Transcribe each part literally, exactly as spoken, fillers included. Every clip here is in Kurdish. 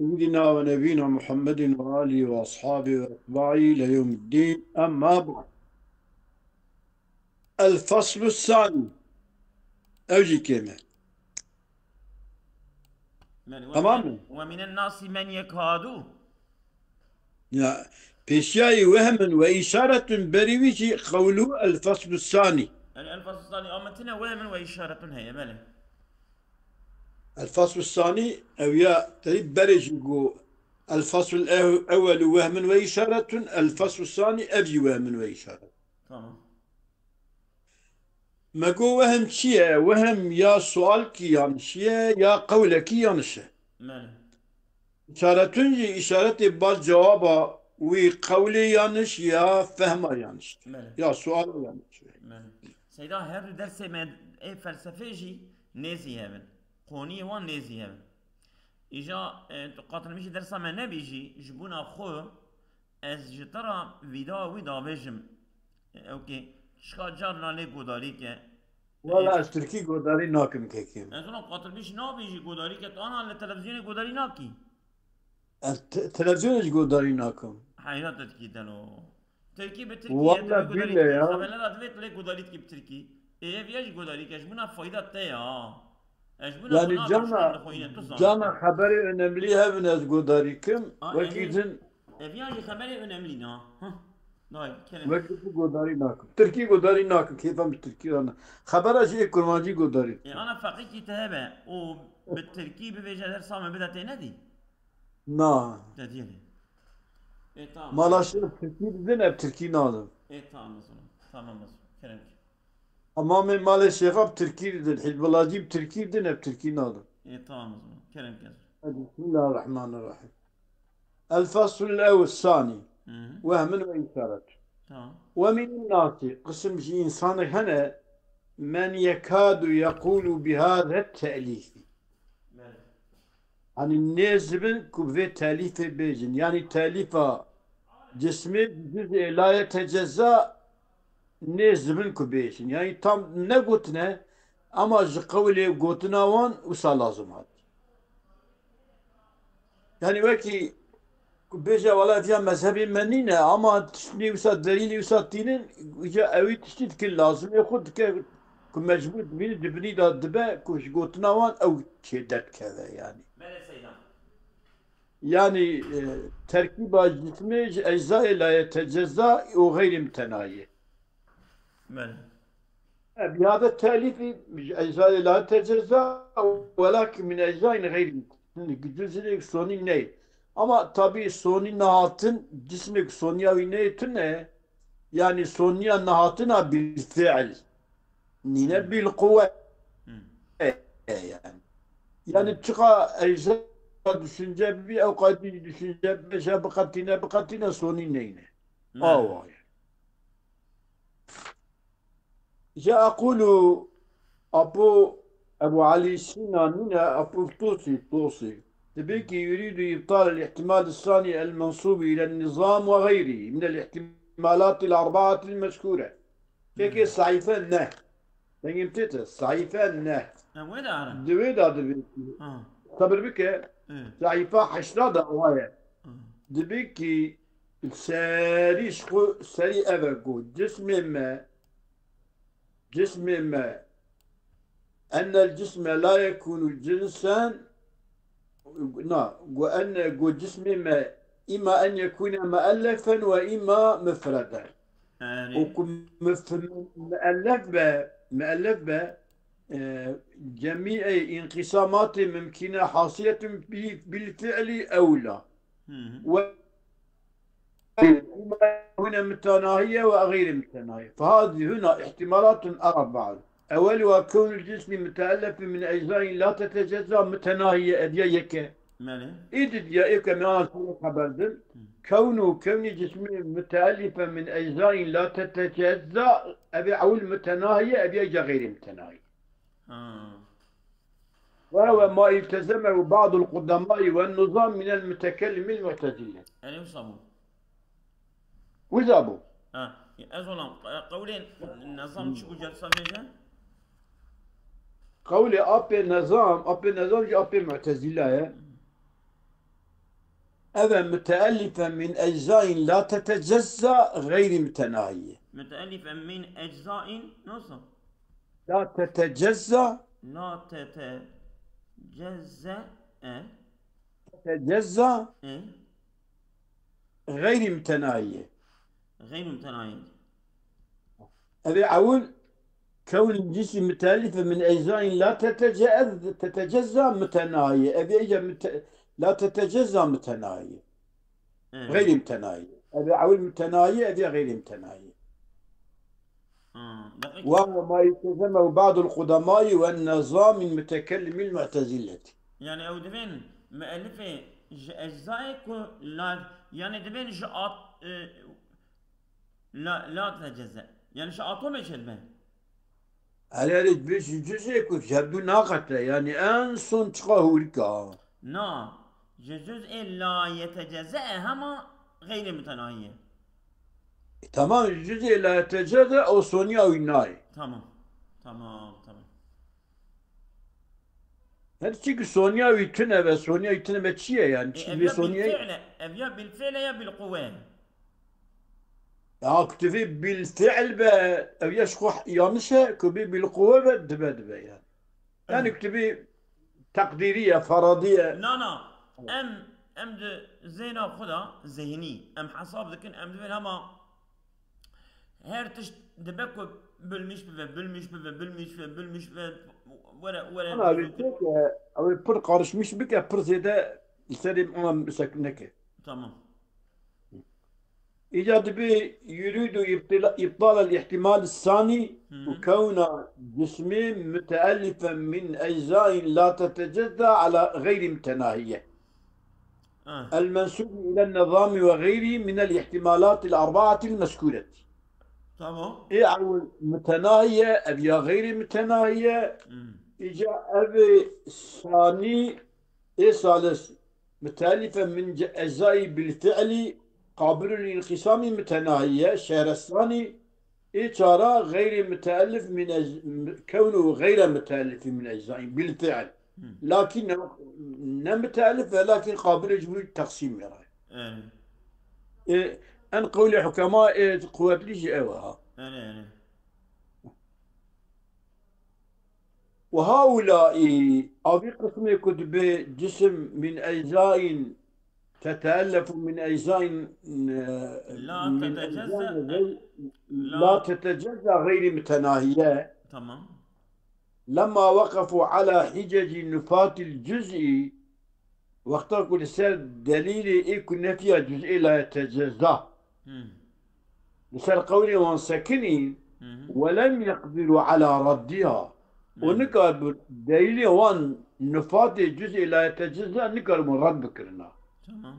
سيدنا ونبينا محمد وآله وأصحابه وأتباعه إلى يوم الدين. أما بعد. الفصل الثاني. Ew jî kêm e. Belê, Tamam mı? ومن الناس من يكاد. Ya, pêşiyayî wehmin ve îşaretun berî wî jî qewlu el-faslu sani. Yani el faslu sani ametine wehmin ve işaretun heye, belê. El-faslu sani ew ya terî berê jî got el-faslu ew-, ewwelu wehmin ve îşaretun, el-faslu sani ev jî wehmin ve îşaret. Tamam. Me got wehm çi ye? Wehm ya sualkî yanişî ye ya qewlekî yaniş e. Belê. Îşaretun jî îşaretê bal cewaba wî qewlê yaniş ya fehma yaniş. Belê. Ya suala yaniş. Belê. Seyda her du dersê me ê felsefê jî nêzî hev in. Qoniyê wan nêzî hev in. Îja e, tu qatilmişî dersa me nebî jî ji bona xwe Ez ji te re vîdeoya wî davêjim. Ewkê, çika carna lê godarî ke. Wala ez tirkî godarî nakim kekê min. Ez ona qatilbîş nabî jî godarî ke, tu ana li televîzyonê godarî nakî. Ez te- televîzyonê jî godarî nakim. Heyra te dikî delo. Tirkî bi tirkî ye, Wala tu lê godarî bile dikî. Ya. Xeberlera divê tu lê godarî dikî bi tirkî. Ê, ev ya jî godarî ke, ji bona fayda te ya. Ez ji bona xwe Yani nakim, ji cana, bona xwe yine, tu zan. Cana xeberê önemlî hebin ez godarî kim. A, Wekî yani, din. Ev yan jî xeberê önemlî na. Hıh. Dayê, kerem. Wekî tu godarî nakim. Tirkî godarî nakim. Kêfa min tirkî re ne. Xebera jî ê kurmancî godarî. E, ana feqîkî te hebe. O bi tirkî bivêje dersa me bide tê nedî? Na. Te diyê. E, tamam. Mala şêx tirkî didin, ev tirkî nadin. E, tamam o zaman. Tamam o zaman. Kerem ki. Hamamê malê şêxa bi tirkî didin, hizbulacî bi tirkî didin, ev tirkî nadin. Ê, tamam o zaman. Kerem ki. Hadi, Bismillahirrahmanirrahim. El faslul ew sani. Hı hı. Wehmin ve işaret. Tamam. Ve minin nasi, qism ji insanek hene, men yekadu yekulu bihâze te'lîfi. Belê. Hani nêzibin ku vê telîfê bêjin. Yani telîfa cismê cüz'ê la yetecezza nêzibin ku bêjin. Yani tam negotine ama ji qewlê gotina wan wisa lazim hat. Yani wekî ku bêje wala ev ya mezhebê me nîne ama tiştî wisa delîlî wisa tînin, îca ewî tiştî dike lazimê xwe dike ku mecbûr dibînî dibinî de dibe ku ji gotina wan ew çê derdikeve yani. Belê seyda. Yani e, terkîba cismê ji eczayê la yetecezza û xeyrî mitenayî. Belê. E, bihade telîfî ji eczayê la yetecezza welakin min eczayin xeyrî mitenayî. Cüzî sonî ney. Ama tabî sonî nehatin, cismê ku soniya wî neyê tune, yani soniya nehatina bil fiil. Nîne bil quwwe. Hmm. E, e, yani. Yani Hmm. Çiqa ecza düşünce bî, ew qadî düşünce bêje biqetîne, biqetîne sonî neyne. Hmm. Awa ye. Ji Aqulu Apo Ebu Elî Sîna nîne Apo Tosî, Tosî. Dibê ki yurîdu îbtal el-îhtimal sanî el-mensûbî île nizam ve xeyrî min el-îhtimalât el-erba'at el-mezkûre. Kekê sayfe ne. Dengê min tê te? Sayfe ne. Em wê de herin. Di wê de dibê ki. Ha. Sebir bike. Ê. Sayfa heşta de wa ye. Ha. Dibê ki serî ji xwe serî ev e ku cismê me, cismê me, ennel cisme la yekûnu cinsen, na, ku enne, ku cismê me îma en yekûne muellefen ve îma mufreden. Yani. Û ku muf-, muellef be, muellef be, e, cemî'ê înqîsamatê mumkîne hasiyetun bi-, bil fi'lî ewla. Hı hı. Ve hune mütenahiye ve gayri mütenahiye. Fehazî huna ihtimalatun erbaun. Eweluha kewnul cismi müteellefi min eczain la tetecezza mütenahiye, ev ya yeke. Belê. Îdî diya êke me an sene xeber din. Hı. Kewnu, kewnî cismi müteellife min eczain la tetecezza, ev ê ewil mütenahiye, ev ya gayri mütenahiye. Ha. Ve huve ma iltezemehu ba'dul qudemai ve nizam minel mutekellimil mu'tezile. Erê wisa bû. Wisa bû. Ha. Ez olam, e, qewlê nezam çi bû, gelsa bêje? Qewlê apê nezam, apê nezam jî apê mu'tezile ye. Ev e müteellife min eczain la tetecezza gayri mütenahiye. Müteellife min eczain nasıl? La tetecezza, La tete cezze e tetecezza e gayri mütenahiye. Gayri mütenahiye. Ev ê ewil kewnin cisi müteellife min eczain la tetece-, tetecezza mütenahiye. Ev ê ica müte-, la tetecezza mütenahiye. Evet. Gayri mütenahiye. Ev ê ewil mütenahiye, ev ê gayri mütenahiye. Ha, dakika. Ve huve ma yeltezemehu ba'dul qudemai ve nizamil mütekellimil mu'tezileti. Yani ew divên müellifê ji eczayê ku la yani divên ji at e, la la teceze. Yani ji atomê çêdibe. Erê, erê, bi ji cüzê ku ji hevdû naqete, yani en son çiqa hûrika. Na, ji cüzê la yeteceze e hema gayri mütenahiye. E, tamam, ji cüzê la yeteceze o soniya wî nayê. Tamam. Tamam, tamam. Her çi ki soniya wî tune be, soniya wî tune be çi ye yani? E, Çi ev vê ya soniya? Bilfi'le, ev ya bilfi'le ya bilquwe. Ya kutubî bilfi'l be, ev ya ji xwe yanlış e, ku bi bilquwe be, dibe dibe yani. Yani kutubî takdiriye, faradiye. Na, na. Em, em di zêna xwe de zihni, em hesab dikin, em divên hema her tişt dibe ku bilmiş bibe, bilmiş bibe, bilmiş bibe, bilmiş bibe, were, were. Ana ew ê pir, ew ê pir karışmış bike, pir zêde li serê me sekine ke. Tamam. Îca dibê yuridu ibtila-, ibtal el ihtimal sani Hı. u kewna cismê müteellifen min eczain la tetecezza ala gayri mütenahiye. Ha, El mensubi ile nizami ve gayri min el ihtimalat el arba'ati el mezkureti. tamam. Ê ew mütenahiye, ev ya gayri mütenahiye. Hmm. Îca ev sani ê salis müteellife min ce-, eczai bil fi'li qabilul inqisami mütenahiye, şehre sani ê çara gayri müteellif min ec-, kewnu gayre müteellifi min eczai bil fi'l. Lakin ne, ne müteellif ve lakin qabil ji bu taksim yara. Yani, E, en qewlê hukema ê quwetlî jî ew e ha. yani, yani. Ve haulâi, avî qismê ku dibe cisim min eczain teteellefu min eczain, e, La min tetecezze-, eczain gayr-, la- la tetecezza gayri mütenahiye. Tamam. Lema weqefu ala hiceci nufatil cüz'i, wexta ku li ser delîlê ê ku nefiya cüz'ê la yetecezza, Hmm. li ser qewlê wan sekinî, Hı hı. we lem yeqdiru ala raddiha. Û Evet. nikarbû delîlê wan nufatê cüz'ê la yetecezza nikarbûn red bikirina. Tamam.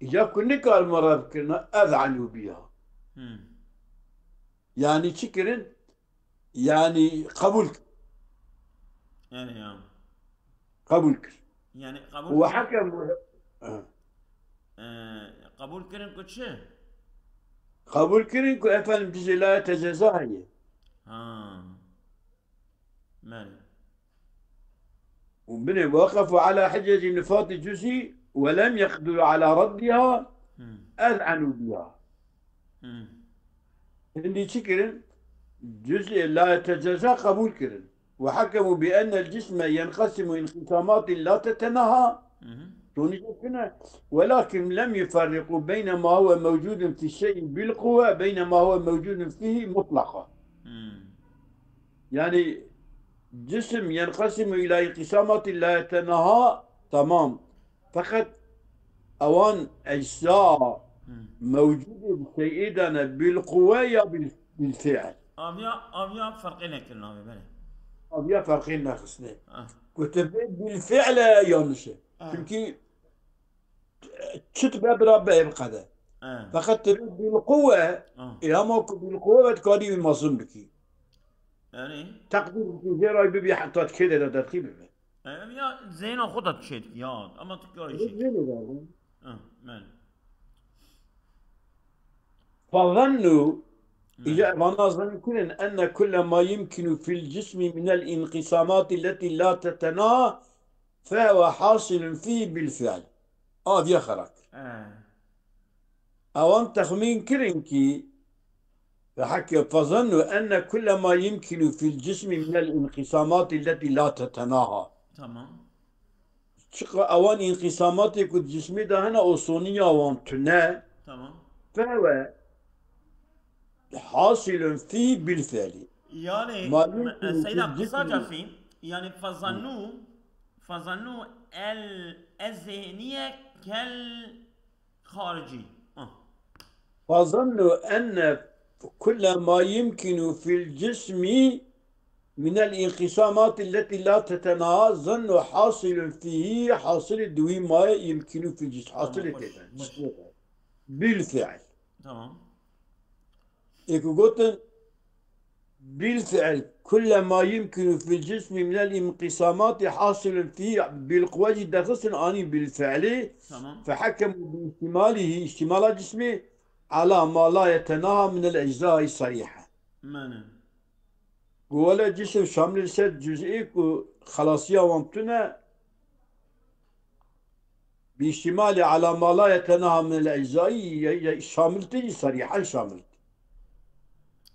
Îca ku nikarbûn red bikirina, ez'enû biha. Hmm. Yani çi kirin? Yani qebûl kir. Yani ya. Qebûl kir. Yani Ve kabul hekem e, kabul kirin ku çi? Qebûl kirin ku efendim cüz'ê la yetecezza heye. Ha. Belê. Û binê weqefu ala hiceci nifati cüz'i ve lem yeqdiru ala raddiha Hmm. ez'enû biha. Hmm. Hindî çi kirin? Cüz'ê la yetecezza qebûl kirin. Ve hekemu bi ennel cisme yenqesimu inqisamatin la tetenaha. Hı hı. Sonucu şuna, welakin lem yuferriqu beyne ma huve mevcudun fi şey'i bil quve beyne ma huve mevcudun fihi mutlaqa. Hmm. Yani cisim yenqesimu ila inqisamatin la yetenaha, tamam. Fakat ewan ecza Hmm. mevcudê bi şey'ê de ne bil quve ya bil, bil fi'l. Aviya, aviya ferqê nekirin abi, belê. Aviya ferqê nexistine. Ah. Ku tu vê bil fi'le yanlış e. Ah. Çünkü çi tu be bira be ev qede. Ah. Fakat tu vê bil quve, Ah. e, ama ku bil quve ve tu karî wî mezin bikî. Yani, Takdir bikî, jê re bibî heta tu kê de dertî bibe. yani ya zeyna xwe da tu şey ya, ama tu kar Vê şey. vê de derdim. Ah, belê. فظنوا، إذا vana zan kirin, أن كل ما يمكن في الجسم من الانقسامات التي لا تتناهى فهو حاصل فيه بالفعل. Aviye xera kir. Eh. Ewan texmîn kirin kî, ve heke fezannu enne kulle ma yimkinu fil cismi minel inqisamati leti la tetenaha. Tamam. Çiqa ewan inqisamatê ku di cismê de hene, osoniya wan tune, Tamam. fehwe hasilun fî bil fi'li. Yani Malum e, Seyda ki kısaca cismi- fî, yani fazannu fazannu el ezhniye kel harici. Ah. Fazannu enne kulle ma yimkinu fil cismi minel inqisamati leti la tetenaha zannu hasilun fihi, hasilê di wî mayê yimkinu fil cism. Hasilê Tamam, tê de. Bil fi'l. Tamam. Ê ku gotin bil fi'l kulle ma yimkinu fil cismi minel inqisamati hasilun fihi, bil quwe jî derxistin anî bil fi'li. Tamam. Fehekemu bi ihtimalihi, ihtimala cismê, ala ma la yetenaha minel eczai sarihe. Mene. Ku wele cisim şamil ser cüz'ê ku xelasiya wan tune, bi ihtimali ala ma la yetenaha minel eczai, ya, ya şamil tê jî, sarihen şamil tê.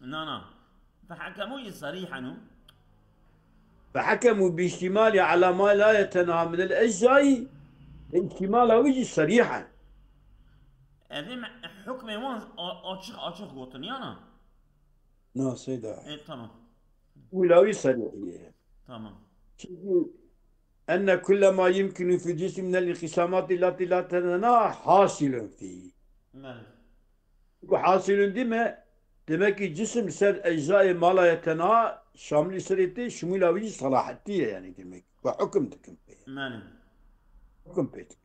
Na na. Fehekemu jî sarîhen û. Fehekemu bi ihtimali ala ma la yetenaha minel eczai, ihtimala wî jî sarihen. Evê me hukmê wan a- açık açık gotin yana. Na Seyda. E tamam. Wî la wî sarîhiye. Tamam. Çünkü enne kulle ma yimkinu fil cismi minel inqisamati lati la tetenaha hasilun fihi. Mene. Ku hasilun dime, demek ki cisim ser eczayê ma la yetenaha şamilî serê tê, şimûla wî jî sarahetî ye yani demek. Ku hukm dikim pê. Mene. Hukm pê dikim.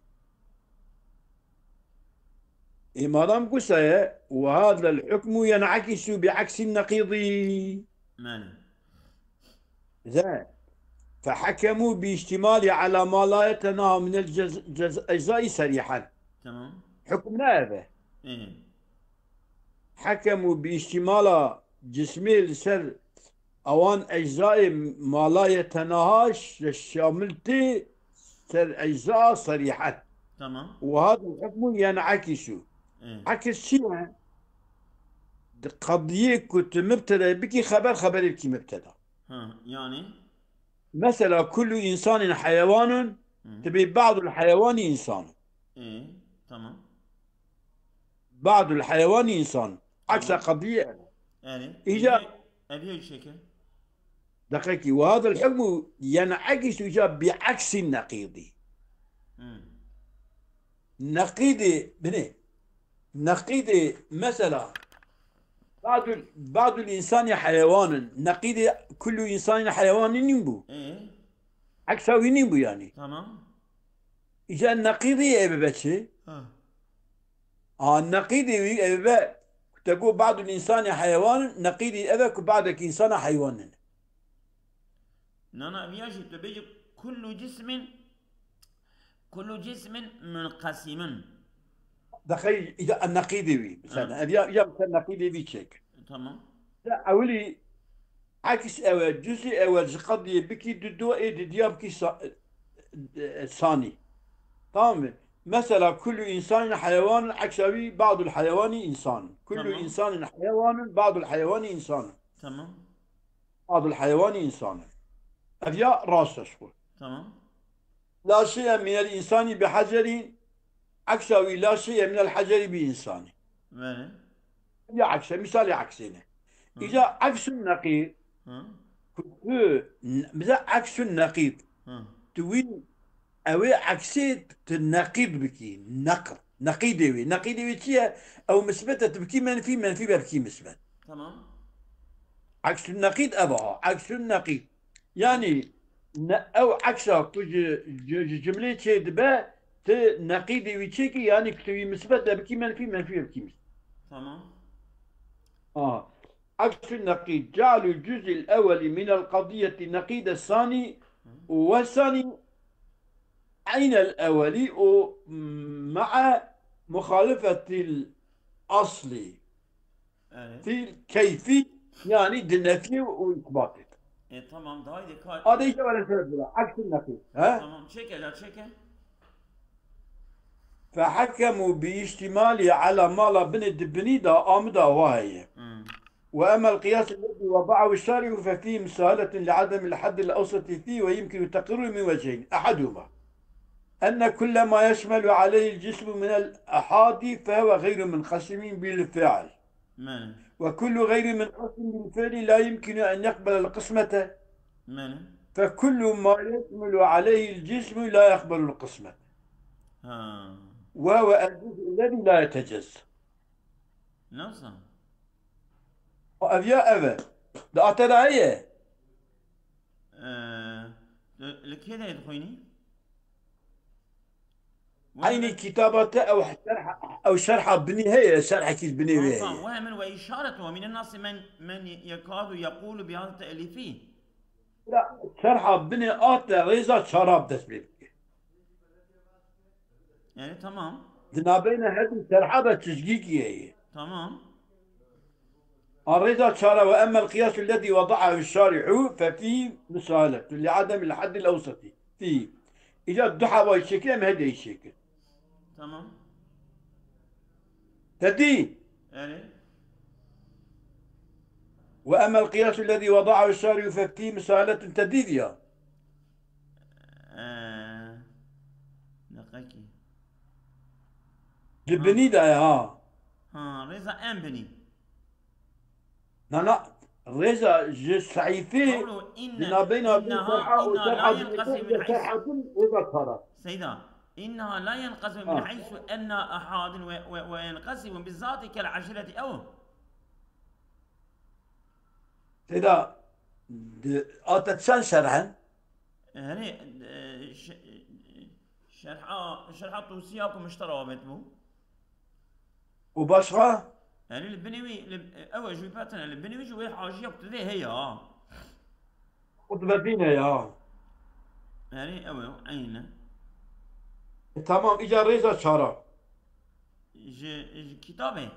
Ê madam ku se ye, ve hadel hukmu yen'ekisu bi aksi nekîdî. Mene. Ze. Fehekemu bi ihtimali ala ma la yetenaha minel cez, cez, eczai sarihen. Tamam. Hukm ne eve. E. Hekemu bi ihtimala cismê li ser ewan eczayê ma la yetenaha ş-, şamil tê ser ecza sarihen. Tamam. Ve hadel hukmu yen'ekisu. E. Ekis çi ye? Di qediyê ku tu mibtedayê bikî xeber, xeberê bikî mibteda. Ha, yani. Mesela kullu insanin heyewanun, Hı. tibê ba'dul heyewani insan. E, tamam. Ba'dul heyewani insan. Eksa Tamam. qediye. Yani. İca- Eviye çeke. Deqekî. Ve hadel hukmu yen'ekisu îca bi aksi nekîdî. Hı. Nekîdê, binê. Nekîdê mesela ba'dul, ba'dul insani heyewanin. Nekîdê kullu insanin heyewanin nîn bû. E, Eksa wî nîn bû yani. tamam. Îca nekîdê eve be çi? Ha. A nekîdê wî eve be, te got ba'dul insani heyewanin, nekîdê eve ku ba'dek insana heywanin. Nana, eviya jî tu bêjî kullu cismin, kullu cismin munqasimun. Dexey îca nekîdê wî. Mesela, Ha. ev ya, ya mesela nekîdê wî çek. Tamam. Ya ewilî aks ewe, cüzî ewe ji qediyê bikî didu, ê didiya bikî sa-, e, e, sanî. Tamam mı? Mesela kullu insanin heyewanun, eksa wî ba'dul heyewani insan. Kullu Tamam. insanin heyewanun, ba'dul heyewani insan. Tamam. Ba'dul heyewani insan. Ev ya rast e ji xwe. Tamam. La şey'e minel insani bi hecerin, eksa wî la şey'e minel heceri bi insani. Vere. Ya ekse, misalê eksê ne. Hı. Îca eksun nekîd, Hı. ku tu, n-, bize eksun nekîd. Hı. Tu wî, ew ê eksê tu nekîd bikî. Neql. Nekîdê wî. Nekîdê wî çi ye? Ew misbet e, tu bikî menfî, menfî be bikî misbet. Tamam. Eksun nekîd ev ha. Eksun nekîd. Yani ne, ew eksa ku ji, ji, ji cimlê çê dibe, tu nekîdê wî çêkî, yani ku tu wî misbet de bikî menfî, menfî de bikî misbet. Tamam. Aha. Eksun nekîd. Ce'lu cüz'il ewweli minel qediyeti nekîde sani ve sani aynel ewweli ve ma'a muhalefetil asli. Evet. Fil keyfi, yani di nefî û îsbatê. E, tamam, daha iyi de kar. Adê îşte were sebep bira. Eksun nekîd. He? Tamam, çeke la, çeke. فحكموا باشتماله على ما لا, binê di binî de amida wa heye. Hmm. وأما القياس الذي وضعه الشارع ففيه مساهلة لعدم الحد الأوسط فيه، ويمكن تقريره من وجهين. أحدهما أن كل ما يشمل عليه الجسم من الأحاد فهو غير منقسم بالفعل. Belê. وكل غير منقسم بالفعل لا يمكن أن يقبل القسمة. Belê. فكل ما يشمل عليه الجسم لا يقبل القسمة. Ha. وهو الجزء الذي لا يتجزأ. Nasıl? Ev ya ev e. Di a te de heye. Ee, li kê de dixwînî? Eynî kitaba te ew şerha, ew şerha binî heye, şerhekî binê wê heye. وهم وإشارة ومن الناس من، من يكاد يقول بهذا التأليف. Şerha binê a te rêza çara bi dest pê bike. Yani tamam. Di navbeyna her du şerha de çizgîkî heye. Tamam. A rêza çara, وأما القياس الذي وضعه الشارع ففيه مساهلة لعدم الحد الأوسط فيه. Îca du hawayî çêkir, em hêdî çêkir. Tamam. Te dî? Yani. وأما القياس الذي وضعه الشارع ففيه مساهلة, te dî ya. Ee, deqekî. Di binî de ye ha. Ha, rêza en binî. Na, na, rêza ji sehîfê قوله إن، di navbeyna vê إنها، şerha û إنها şerha لا din, ينقسم من حيث، şerha din rêza çara. Seyda, إنها لا ينقسم من Ha. حيث أنها أحاد و، و، وينقسم بالذات كالعشرة أو. Seyda, di, a te çend şerh in? Hani, e, ş-, şerha, şerha Tusiya ku miştera avêt bû. û başqa? Yanî li binê wî, li, ew e ji wî petine, li binê wî jî wê haşiya ku tu dê heye ha. Qutbedîn heye ha. Yanî ew e, eyn e. E, tamam, îca rêza çara. Ji, ji kitabê.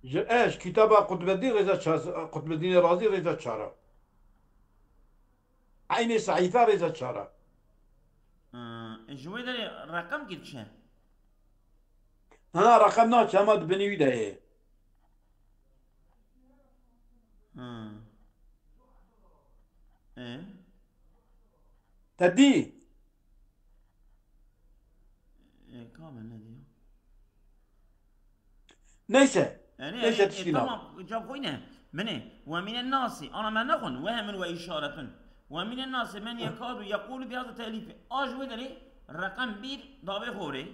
Ji, e, ji kitaba Qutbedîn rêza ça-, Qutbedînê Razî rêza çara. Eynê sehîfe rêza çara. Ee, ji wê derê reqem kî diçe? Na, na, reqem naçe, hema di binî wî de ye. Ha. E? Te dî? E, ka min nediya. Neyse. Yani, Neyse, yani, tişkî e, tamam, cevap xwe ne. Mene, ومن الناس, ana me nexwin, وهم وإشارة. ومن الناس من يكاد يقول بهذا التأليف. A ji wê derê reqem bir davê xorê.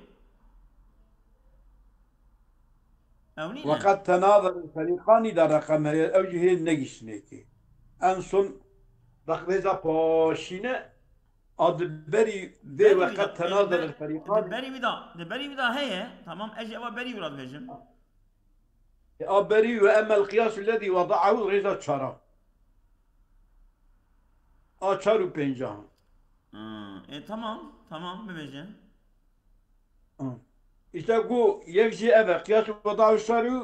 Ew nîne. وقد تناظر الفريقان, da reqem heye, ew jî hê negiştinê ki. En son rêza paşîne, a di berî vê Berî wî وقد da, تناظر di ber-, الفريقان. Di berî wî da, di berî wî da heye. Tamam, ez jî eva berî wî ra dibêjim. E, a berî وأما القياس الذي وضعه rêza çara. A çar û pêncahan. Hmm, e, tamam, tamam, bibêje. Hı. Îşte ku yek jî ev e, قياس وضعه الشارع,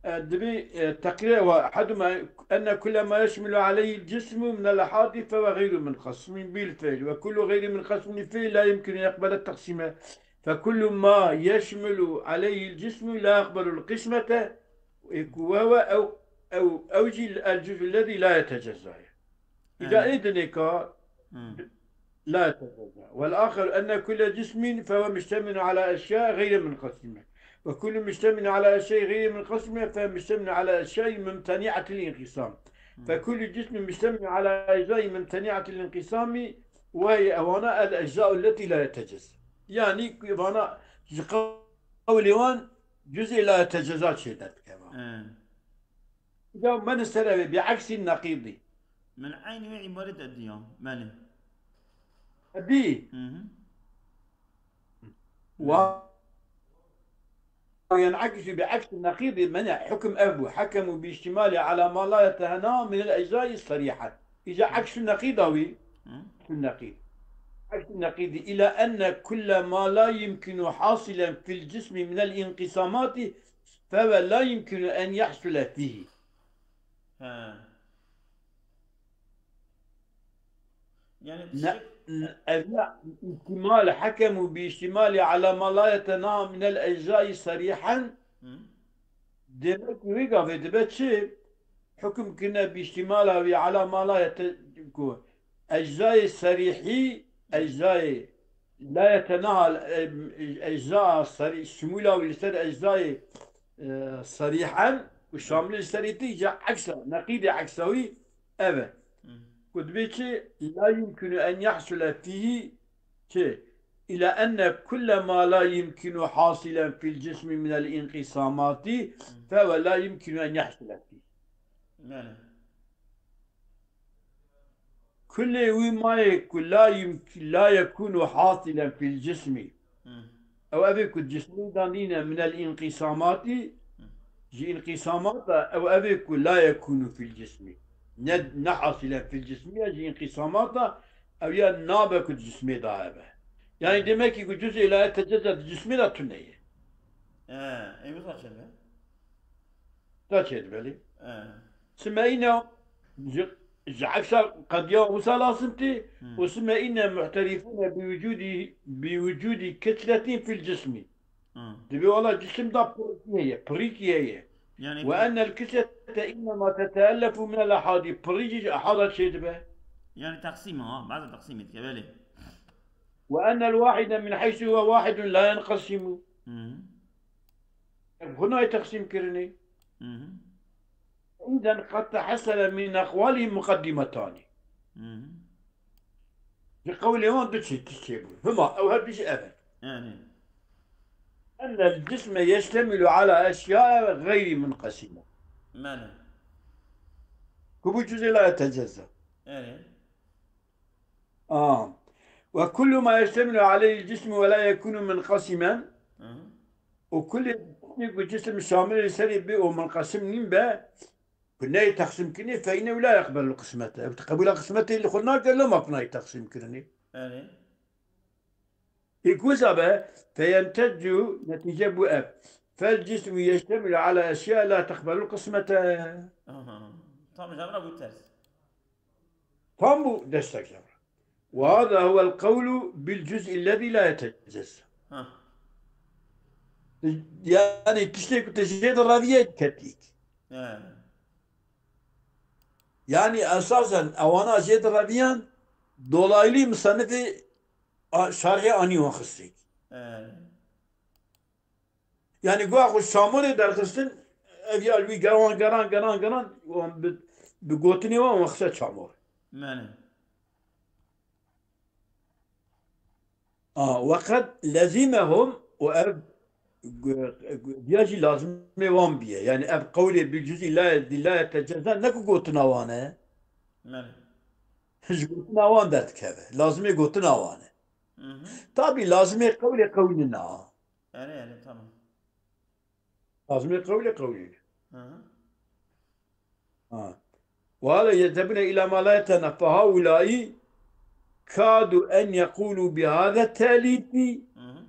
e, dibî, e, teqrîr ve, أحدهما أن كل ما يشمل عليه الجسم من الأحاد فهو غير منقسم بالفعل، وكل غير منقسم بالفعل لا يمكن أن يقبل التقسيم، فكل ما يشمل عليه الجسم لا يقبل القسمة، وهو أو، أو، أو جي الجزء الذي لا يتجزأ. Îca Evet. ê dinê ka Hmm. لا يتجزأ. والآخر أن كل جسم فهو مشتمل على أشياء غير منقسمة. وكل مشتمل على أشياء غير منقسمة فهو مشتمل على أشياء ممتنعة الانقسام. Hmm. فكل جسم مشتمل على أجزاء ممتنعة الانقسام وهي أوانا الأجزاء التي لا يتجزأ. Yani, vana ji qewlê wan cüz'ê la yeteceza çê derdikeve. He. Ya men ser ev ê, bi eksî neqîdî. Min eynî wê îbaret ediya. Belê. Edî. Hı hı. Wa-, yen'ekisu bi eksî neqîdî, mene hukm ev bû. Hekemû bi îştîmalî ala ma la yetehena min el eczaî serîhen. Îca eksî neqîda wî. Hı. Eksî neqîd. Eksî neqîdî. Îla enne kulle ma la yumkinu hasilen fil cismi min el înqîsamati fehuve la yumkinu en yahsule fîhî. He. Yani Ne? tiştek, Ev ya ihtimal, hekemû bi ihtimalî ala ma la yetenaha minel eczaî serîhen. Demek ki wê gavê dibe çi? Hukm kirine bi ihtimala wî ala ma la yete-, ku eczayê serîhî, eczayê la yetenaha, e, ecza serî, şimûla wî li ser eczayê, e, serîhen û şamilê li ser îtî ja eksa, neqîdê eksa wî ev e. Ku dibê çi? La yumkinu en yahsule fîhî çi? Îla enne kulle ma la yumkinu hasilen fil cismi minel inqisamati fehuve la yumkinu en yahsule fîhî. Yani. Kulê wî mayê ku la yumk-, la yekunu hasilen fil cismi. Ew evê ku cismê de nîne minel inqisamati, ji inqisamata ew evê ku la yekunu fil cismi. Ne, ne hasilen fil cismi ya ji inqisamata ew ya nabe ku cismê de hebe. Yani demek ki ku cüzê la yetecezze di cismê de tune ye. He, ê wisa çêdibe? Ta çêdibe lê. He. Sime îne ji, ji eksa qediya wisa lazim tê û sime îne muhterifûne bi wicûdî, bi wicûdî kitletin fil cismî. Hı. Dibê wala cisim da pirîkî heye, pirîkî heye. Yani Ve ennel kitlete innema teteellefu minel ehadî. Pirîkî ji ehada çêdibe. Yani teqsîm ha, bazı teqsîm etke, belê. Ve ennel wahide min heysu huve wahidun la yenqesimu. Hı. Ev hunay teqsîm kirinê. Hı hı. Îden qed tehesele min eqwalî muqeddimetani. Hı hı. Ji qewlê wan du çi, tişt çêbû. Hima, ew her du jî ev e. Yani. Ennel cisme yeştemilu ala eşyae gayri munqesime. Mene. Ku bu cüzê la yetecezze. Yani. Aa. Ve kullu ma yeştemilu aleyhil cismu ve la yekunu munqasimen. Hı hı. Û kulê ku cisim şamilê serê bê û munqasim nîn be, ku neyê teqsîm kirinê, fe îne la yeqbelul qismete. Ew qebûla qismetê li xwe nake, loma ku nayê teqsîm kirinê. Yani. Îk wisa be, feyenteccu, netîce bû ev. Fel cismu yeştemilu ala eşya la teqbelul qismete. Aha. Tam jabra bû ters. Tam bû destek jabra. Ve hâzâ huvel qewlu bil cüz'illezî la yetecezze. Ha. Yani tiştê ku te jê de reviyê ketîk. He. Yani esasen ewana jê de reviyan dolaylı musannifê a-, şerhê anî wan xistêk. He. Yani guha xwe çamorê derxistin, ev ya li wî geran, geran, geran, geran, wan bi, bi gotinê wan, wan xise çamor. Mene. A, weqed lezîmehum û ev gu-, gu-, diya jî lazimê wan biye. Yani ev qewlê bil cüz'î la, la yetecezze ne ku gotina wan e. Mene. Ji gotina wan derdikeve. Lazimê gotina wan e. Hı hı. Tabî lazimê qewlê qewlina. Erê, erê, tamam. Lazimê qewlê qewlî. Hı hı. Ha. Ve hâlâ yezhebûne ilâ mâ lâ yetena fehaulâî kâdû en yeqûlû bi hâze telîfî. Hı hı.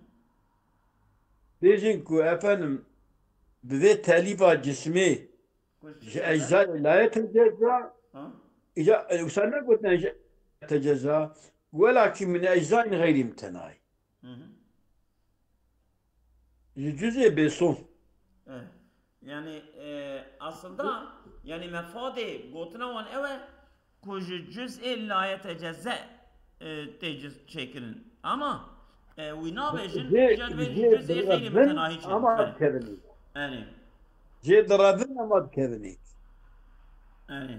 Bêjin ku efendim bi vê telîfa cismê ji eczayê la yetecezza. Hı. Îca, e, wisa negotine ji tecezza. Welakî min eczayên xeyrî mitenayî. Hı hı. Ji cüzê bêson. Evet. Yani, e, aslında, yani mefadê gotina wan ew e ku ji cüzê la yetecezze, e, tê cüz çêkirin. Ama, e, wî nabêjin, jê, jê dibêjin cüzê xeyrî mitenahî çêkirin. Ama dikevinî. Yani. Jê direvin ama dikevinî. Yani.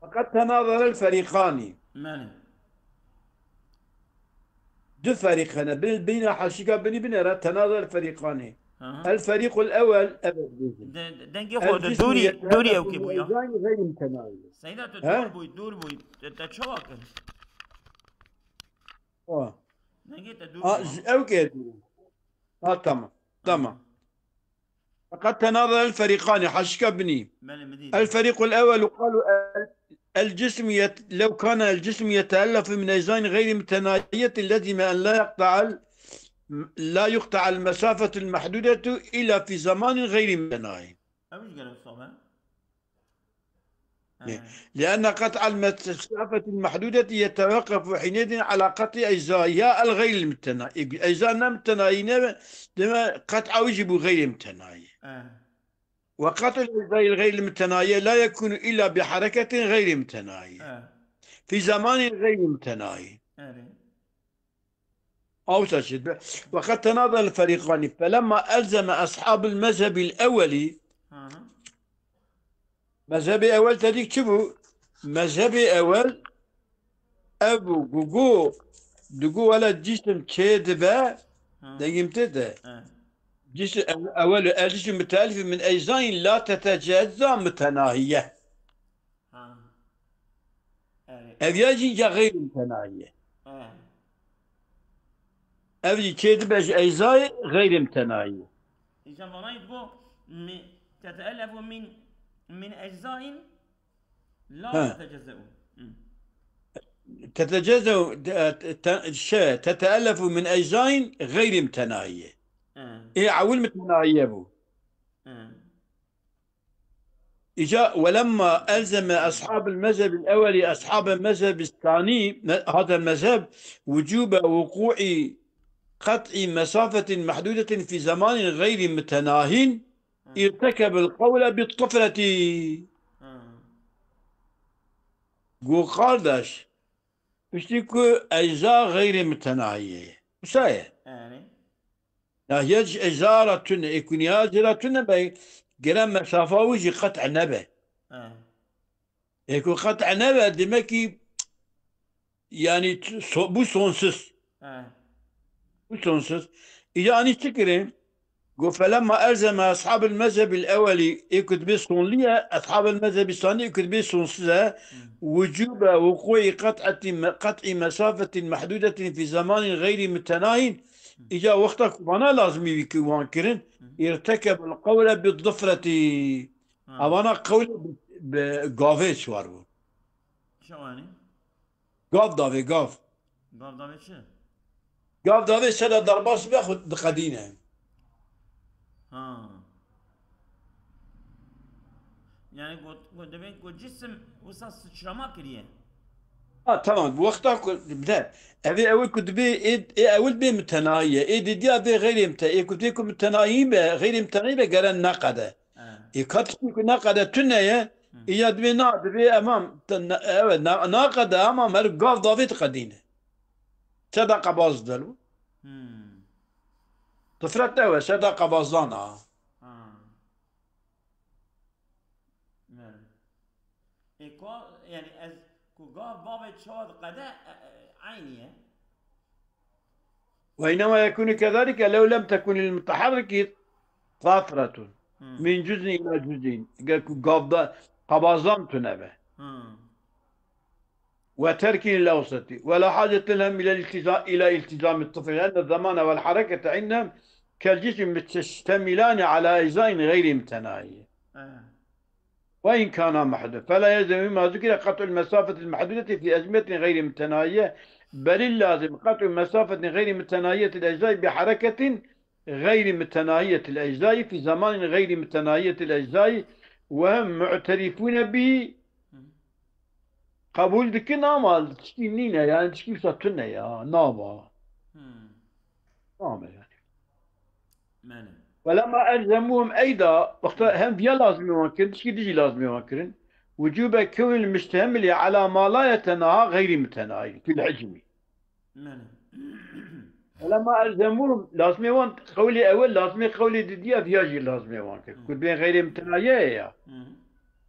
Feqet tenazerel ferîqanî. Mene. Du ferîq hene. Bin, bîna heşîka binî binêre tenazerel ferîqanî. Hı hı. El ferîqul ewel, evet, bêjin. De-, de-, dengê xwe de dûrî, dûrî ew kê bûya. Seyda, tu dûr bûy, dûr bûy. Te, te çawa kir? Dengê te dûr bû. Ew kê dûr. Ha, tamam. Tamam. Hı. Feqet tenazerel ferîqanî, heşîka binî. Belê, min dît. El ferîqul ewwel û qalu el, el cismu yet-, lew kana el cismu yeteellefu min eczayên xeyrî mutenahiyetin lezîme en la yeqta'el, la yuqta'el mesafetul mehdudetu illa fi zamanin xeyrî mutenahi. Ew jî gelek sax e. لأن قطع المسافة المحدودة يتوقف حينئذ على قطع أجزائها الغير المتناهية. Ecza ne mitenahî ne be, deme qet'a wî jî bû xeyrê mitenahî. وقطع الأجزاء الغير المتناهية لا يكون إلا بحركة غير متناهية في زمان غير متناهي. Awsa çi dibe? وقد تناظر الفريقان، فلما ألزم أصحاب المذهب الأول. Mezhebê ewel te dî çi bû? Mezhebê ewel ev bû. Gugu, digu wele cisim çê dibe, dengim tê de. Cisim ew-, ewel el cisim müteelif min eczain la tetecezza mütenahiye. Ev ya jî ya xeyr mütenahiye. Ev jî çê dibe ji eczayê xeyr mütenahiye. Îca vanayî digo mi teteelefu min, min eczain la tetecezeu. Tetecezeu, te-, te-, şey, teteelefu min eczain xeyr mütenahiye. Ê ewil mütenahiye bû. Îca ولما ألزم أصحاب المذهب الأول أصحاب المذهب الثاني، هذا المذهب، وجوب وقوع قطع مسافة محدودة في زمان غير متناهٍ، ارتكب القول بالطفرة. Got kardeş, piştî ku ecza xeyrê mütenahiye ye. Wisa ye. Nahiye ji ecza re tune, ê ku niha jê re tune be, gere mesafa wî jî qet nebe. Ê ku qet nebe, demek ki, yani, t-, so-, bu sonsuz. Bu sonsuz. Îca anî çi kirin? Got, فلما ألزم أصحاب المذهب الأول، ê ku dibê sonlî ye, أصحاب المذهب الثاني ê ku dibê sonsuz e, وجوب وقوع قطعة، قطع مسافة محدودة في زمان غير متناهٍ. Îca wexta ku vana lazimî wî ki wan kirin, ارتكب القول بالظفرة. Evana qewlê bi, bi gavê çar bû. Çawanî? Gav davê, gav. Gav davê çi? Gav davê ser de derbas be xwe diqedîne. Ha. Yani got, got, demek got cisim wisa sıçrama kiriye. Ha, tamam. Bu wexta ku, de, evê ewil ku dibê, ê, ê ewil bê mütenahiye. Ê didiya bê xeyrê müte-, ê ku dê ku mütenahi be, xeyrê mütenahi be, gere neqede. Ê ka tiştî ku neqede tune ye, ê ya dibê na, dibê emam, te-, ne-, evet, na-, naqede emam her gav davê diqedîne. Seda qebaz delo. Tifret ew e, seda qebazdan a. Ê ka, yani ez ku gav bavê çawa diqede, e, e, eynî ye. وإنما يكون كذلك لو لم تكن المتحرك طفرة من جزء إلى جزء. Ger ku gav da qebazan tune be. وترك الأوسط، ولا حاجة لهم إلى الالتزام، إلى التزام الطفرة، لأن الزمان والحركة عندهم كالجسم مشتملان على أجزاء غير متناهية. وإن كانا محدودين، فلا يلزم مما ذكر قطع المسافة المحدودة في أزمنة غير متناهية، بل اللازم قطع مسافة غير متناهية الأجزاء بحركة غير متناهية الأجزاء في زمان غير متناهية الأجزاء، وهم معترفون به. Qebûl dikin ama tişkî nîne, yani tişkî wisa tune ya, nava. Name yani. Mene. ولما ألزموهم أيضا، wexta hem viya lazimê wan kirin, tişkî dijî lazimê wan kirin. وجوب كون المشتمل على ما لا يتناهى غير متناهي في الحجم. Mene. ولما ألزموهم، lazimê wan qewlê ewel, lazimê qewlê didiya viya jî lazimê wan kir. Ku bên xeyrê mütenahiye ya.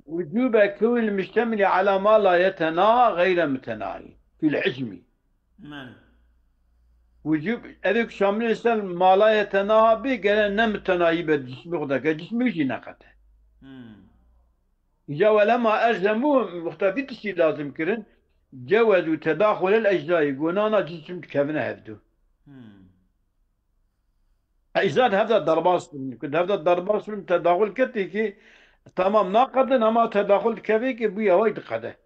وجوب كون المشتمل على ما لا يتناهى غير متناهي في الحجم. Mene. Wicûb, ev ê ku şamilê ser ma la yetenaha bê, gere ne mitenahî be cismê xwe de, ke cismê wî jî neqede. Îca welema elzemû, wexta vî tiştî lazim kirin, cewezû tedaxulel ecdayî, gonana cisim dikevine hevdu. Ecda di hev de derbas bin. Ku di hev de derbas bin, tedaxul ketê ki, tamam naqedin, ama tedaxul dikevê ki, bûya way diqede.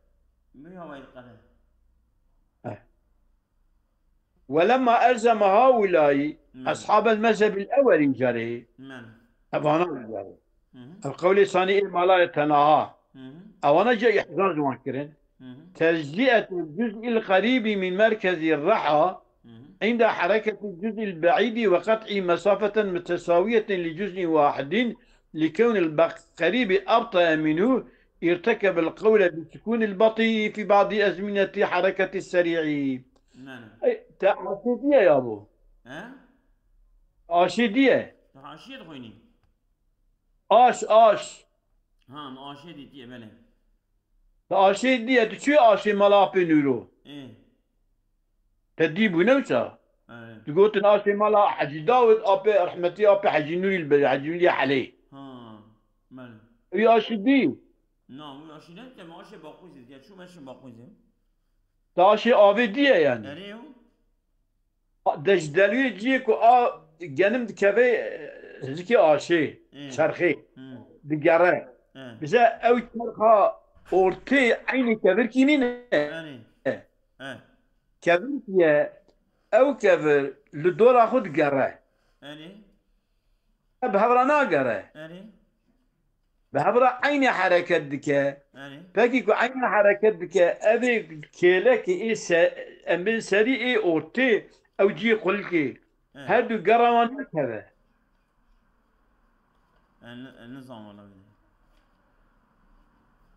Bûya way diqede. Eh. Welema elzeme haulâyî, hmm, eshabel mezhebil evelî carê. Men. Evana carê. Hı hı. Ev qewlê sanî ê mala ye tenaha. Ewana jî îhzar ji wan kirin. Tecziyetul cuz'il qerîbî min merkezî reha inda hereketil cuz'il be'îdî ve qet'î mesafeten mutesawiyeten li cuz'in wahidin li kewnil qerîbî ebtaya minhu irtekebil qewle bi sukunil batî fi ba'dî ezmineti hereketi serî'î. Ey, te aşê diye ya bu. He? Aşê diye. Te aşê dixwînî? Aş, aş. Ha, min aşê dîtiye, belê. Te aşê diye, tu çi aşê mala apê Nûro? Ê. Te dî bû ne wisa? Ê. Tu gotin aşê mala Hecî Dawid, apê rehmetî, apê Hecî Nûrî li Hecî Nûrî Helê. Ha, belê. Ew aşê dî? Na, wî aşê ne, te min aşê Baqûzê diye, çû meşin Baqûzê. Te aşê avê diye yani. Erê yo. De ji delwê ciyê ku a genim dikeve, e, zikê aşê, Ê. Çerxê, Hı. digere. Ê. Bize ew çerxa ortê eynê kevirkî nîne. Erê. Ê. Ê. Kevirkî ye, ew kevir li dora xwe digere. Erê. Bi hev re nagere. Erê. Bi hev re eynê hereket dike. Erê. Pekî ku eynê hereket dike, ev ê kêlekê ê se-, em bên serî ê ortê ew cî qulikê. Erê. Her du gera wan nekeve. Ez ni-, ez nizanim wela wê.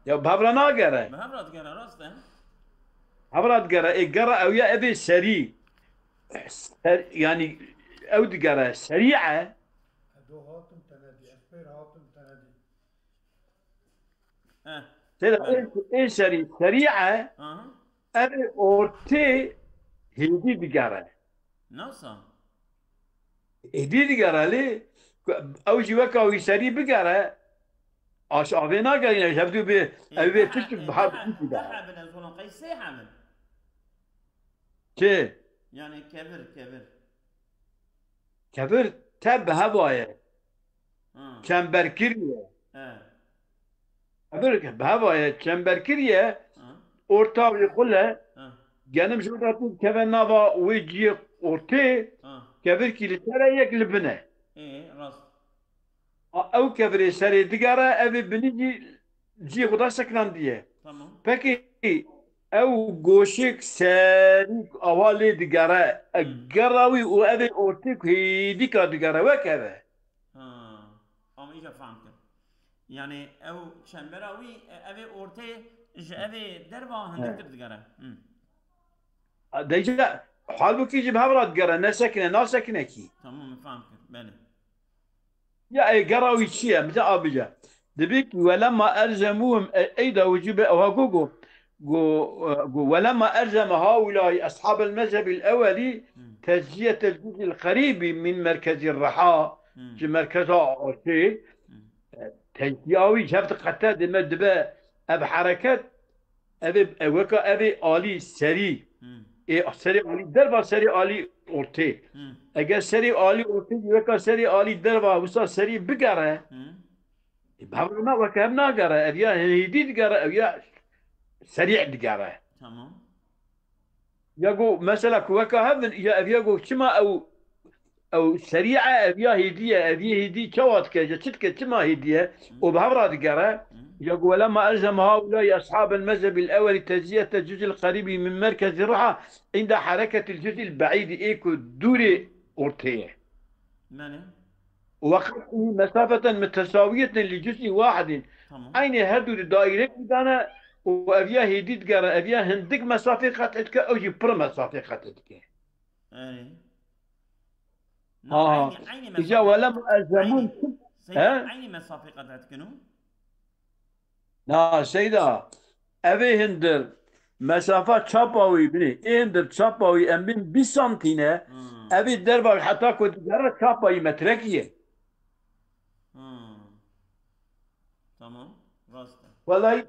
Ya bi hev re nagere. Bi hev re digere, rast e. Hev re digere. Ê gera ew ya ev ê serî. Ser, yani ew digere. Serî e. Edo hatim tenedî, ez pêr hatim tenedî. Heh. Tê de Belê. ê, ê serî, serî e, Aha. ev ê ortê hêdî digere. Nasıl? Hêdî digere lê, ku ew jî weka wî serî bigere, aş avê nagerîne, ji hevdû bi, Ê, ew vê ne tişt he-, bi ne hev he-, bû ne digere. Hebin ez olam qey sê hebin. Çi? Yani kevir, kevir. Kevir te bi heva ye. Ha. Çember kiriye. He. Kevir bi heva ye, çember kiriye. Ha. Orta wî qul e. Ha. Genim ji orta tu keve nava wê ciyê ortê. Ha. Kevir kî li ser e, yek li bin e. Ê, rast. A, ew kevirê serê digere, ev ê binî jî cihê xwe de sekinandiye. Tamam. Pekî ew goşêk serî awa lê digere, e, Hı. gera wî û ev ê ortê ku hêdîka digere, wek ev e. Ha. Ama îca fehm kir. Yani ew çembera wî, e, ev ê ortê ji ev ê derva He. hindiktir digere. Hı. A, de îca halbûkî jî bi hev re digere, ne sekine, nasekine kî. Tamam, min fehm kir. Belê. Ya, ê, gera wî çi ye? Min te abice. Dibê ku, "Welemma elzemûhum", e, ey da wicî be, ewa go, go, go, e, go, "Welemma elzeme haulâi eshabel mezhebil ewelî Hmm. tecziyetel cuz'il qerîbî min merkezî reha", Hmm. ji merkeza aşê, Hmm. e, tecziya wî ji hev diqete, dime dibe ev hereket, Ev ê, e, weka ev ê alî serî, Hmm. ê serê alî derva serê alî ortê. Hmm. Eger serê alî ortê weka serê alî derva wisa serî bigere, Hmm. e, bi hev re na weke hev nagere. Ev ya hêdî digere, ev ya serî digere. Tamam. Ya go mesela ku weka hev in, ya ev ya go çima ew Ew serî e, ev ya hêdî ye, ev yê hêdî çawa dike, ji çi dike, çima hêdî ye? Hı. Û bi hev re digere, Hı. ya ku welemma elzeme haulâi eshabel mezhebil ewelî tecziyetel cuz'il qerîbî min merkezî reha inda hereketil cuz'il be'îdî ê ku dûrê ortê ye. Belê. Û ve qet'î mesafeten mutesawiyeten li cuz'in wahidin. Tamam. Eynê her du di daîrek dane û ev ya hêdî digere, ev ya hindik mesafê qet'î dike, ew jî pir mesafê qet'î dike. Erê. Na, Ha. eynî, eynî Îca mesafê. Welem elzemûn Eynî. Seyda, He? eynî mesafê qet dikin û? Na, Seyda, ev ê hindir mesafa çapa wî binê. Ê hindir çapa wî em bin bîst santî ne. Hmm. Ev ê derva heta ku digere çapa wî metrekî ye. Hmm. Tamam. Rast e. Welay,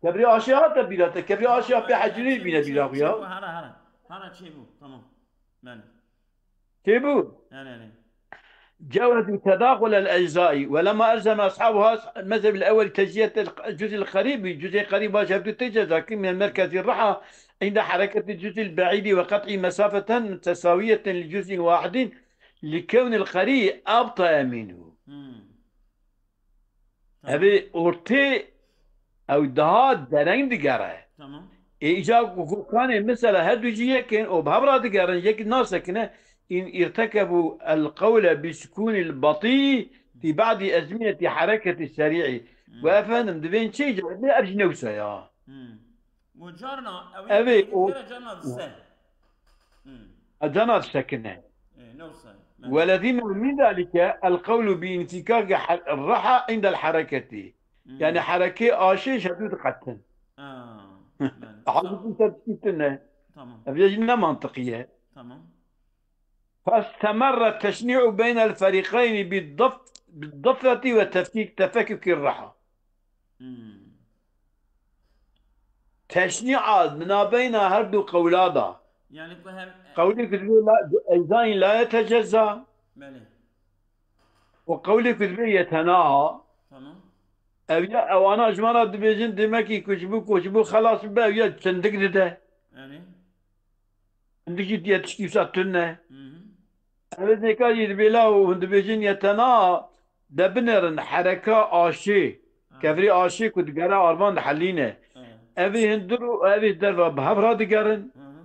kevrê aşê hate bîra te, kevrê aşê ya pê hecîrê bîne bîra xwe ya. Hara, hara. Hara çêbû. Tamam. Belê. Çêbû? Erê, erê. جوزوا تداخل الأجزاء، ولما ألزم أصحاب هذا المذهب الأول تجزية الجزء القريب، جزء قريب واجب تجزا من المركز الرحى عند حركة الجزء البعيد وقطع مسافة متساوية لجزء واحد لكون القريب أبطأ منه. Hmm. Tamam. Ev ê ortê Ew daha dereng digere. Tamam. Ê îca ku kanê mesela her du jî yekin û bi hev re digerin, yekî nasekine, in irtekebu el qewle bi sukûnil batî fi ba'dî ezmînetî hereketî serî'î. Hmm. Ve efendim, divên çi îca, ev jî newsa ya. Hmm. Û carna, ew Ev ê ê o- kere carna dise. Hmm. Cana disekine. Ê, newsa. Ve lezîme min zalike el qewlu bi infikaki her-, raha indel hereketî. Hmm. Yani herekê aşê ji hevdû diqetin. Aa, yani, Halbuki ser tişkî tune. Tamam. Ev jî ne mantiqî ye. Tamam. Festemerre teşnî'u beynel ferîqeyni bi dif-, bi difreti ve tefkîk, tefekukî raha. Hmm. Teşnî'a di nabeyna her du qewla da. Yani ku hem Qewlê ku dibê la, eyzayîn la yetecezza. Belê. Û qewlê ku dibê yetenaha. Tamam. Ev ya ewana ji me re dibêjin, demekî ku ji bo, ku ji bo xelas bibe, ev ya çendik dide. Yani. Hindik jî diye tişkî wisa tune. Hı hı. Ev ê nêka jî dibê la û hûn dibêjin yetena de binêrin hereka aşê. Ha. Kevirî aşê ku digere arvan dihelîne. Ha. Ev ê hindir û ev ê derva bi hev re digerin. Hı hı.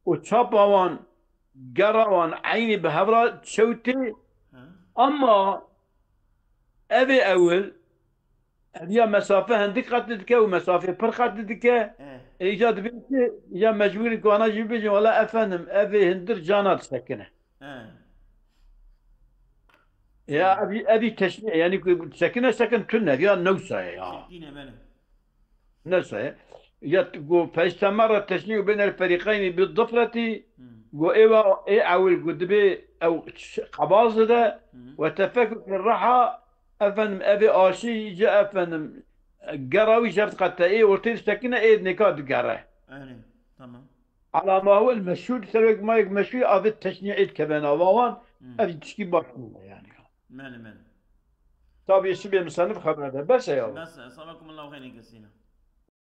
Û çapa wan, gera wan eynî bi hev re çew tê. Hı. Ama ev ê ewil, ev ya mesafe hindik qet dike û mesafê pir qet dike. E. Ê, îca dibê ki, ya mecbûr in ku ana jî bibêjin, wela efendim, ev ê hindir cana disekine. E. Ya ev, ev ê teşnî, yani ku sekine sekin tune, ya newsa ye ya. Sekine, belê. Newsa ye. Ya t-, ku festemerre teşnî'u beynel ferîqeyni bi difreti, Hmm. ku êva ê ewil ku dibê ew ş-, qebaz dide, Hmm. ve tefekuk raha, efendim, ev ê aşî ji, efendim, gera wî ji hev diqete, ê ortê disekine, ê nêka digere. Erê, tamam. Ala ma huwel meşhûr, ser wek ma yek meşhûr, avê teşnî'ê dikeve nava wan, Hmm. ev tişkî baş nîne yani. Mele, mele. Tabii, sibê misanif xeber de. Bes e ya. Bes e. Sabakumullahu xeyrên kesîna.